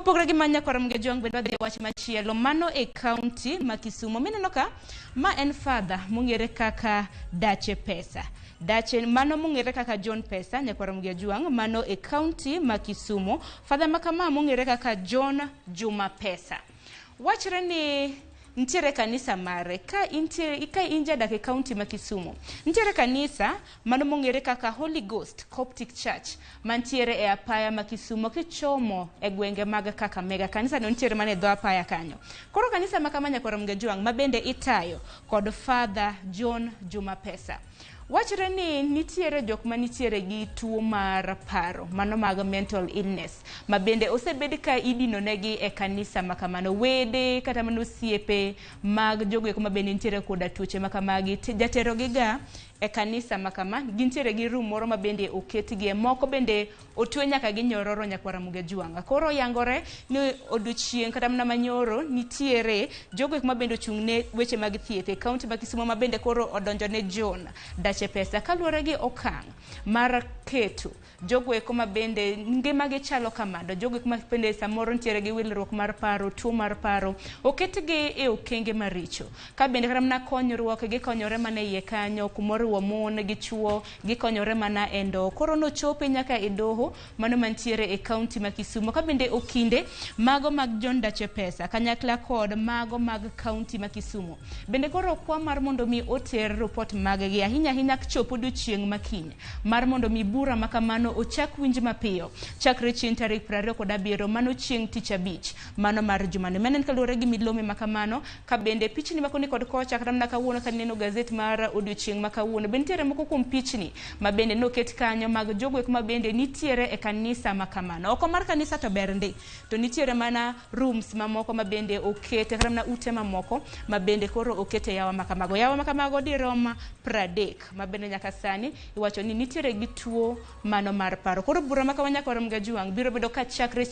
Kopogore gi mano nyakwar Ramogi Ajwang' bende wadhi e wach machielo mano e kaunti ma Kisumo. Mineno ka ma en father mong'ere kaka Dache Pesa. Dache mano mong'ere kaka John Pesa nyakwar Ramogi Ajwang' mano e kaunti ma Kisumo. Father ma kama mong'ere kaka John Juma Pesa. Wachre ni nitiere kanisa mare ka intie ka in jadak e kaunti ma Kisumo. Nitiere kanisa mano mong'ere kaka Holy Ghost Coptic Church mantiere e apaya ma Kisumo kichomo e gwenge mag Kakamega. Kanisa no nitiere mana e dho apaya kanyo. Koro kanisa ma kama nyakwar Ramogi Ajwang' ma bende itayo kod Father John Juma Pesa. Wachre ni nitiere jok ma nitiere gi tuo mar paro, mano mag mental illness, ma bende osebed ka idino negi e kanisa ma kamano. Wede kata mana osiepe mag jogo eko ma bende nitiere koda tuoche ma kamagi, jaterogi ga e kanisa ma kama. Gintiere gi room moro ma bende oketgie, moko bende otwe nyaka gi nyororo nyakwar Ramogi Ajwang'. Koro yangore ni odiochieng' kata mana manyoro nitiere jogo eko ma bende ochung' ne weche mag thieth e kaunti ma Kisumo ma bende koro odonjo ne John Dache Pesa kaluwore gi okang' mar keto jogo eko ma bende ngimagi chalo kamano, jogo eko ma bende samoro nitiere gi wilruok mar paro, tuo mar paro, oketgi e okenge maricho. Ka bende kata mana konyruok gikonyore mana e iye kanyo kumoriwo mon gi chuo gikonyore mana e ndoo. Koro nochope nyaka e doho mano mantiere e kaunti ma Kisumo ka bende okinde mago mag John Dache Pesa kanyakla kod mago mag kaunti ma Kisumo. Bende koro okwa mar mondo mi oter ripot maggi ahinya ahinya chop odiochieng' ma kiny mar mondo mi bura ma kamano ochak winj mapiyo chakre chieng' tarik 27 mano chieng' tich abich mano mar jumano. Mano en kaluwore gi milome ma kamano ka bende pichni ma koni kod kocha kata mana kawuono ka neno gazet mar odiochieng' ma kawuono be nitiere moko kuom pichni ma bende noket kanyo mag jogo eko ma bende nitiere e kanisa ma kamano. Oko mar kanisa to ber ndi to nitiere mana rooms mamoko ma bende okete kata mana ute mamoko ma bende koro okete yawa ma kamago. Yawa ma kamago dirom 30 ma bende nyaka sani iwacho ni nitiere gi tuo mano mar paro. Koro bura ma kama nyaka Ramogi Ajwang' biro bedo ka chakre.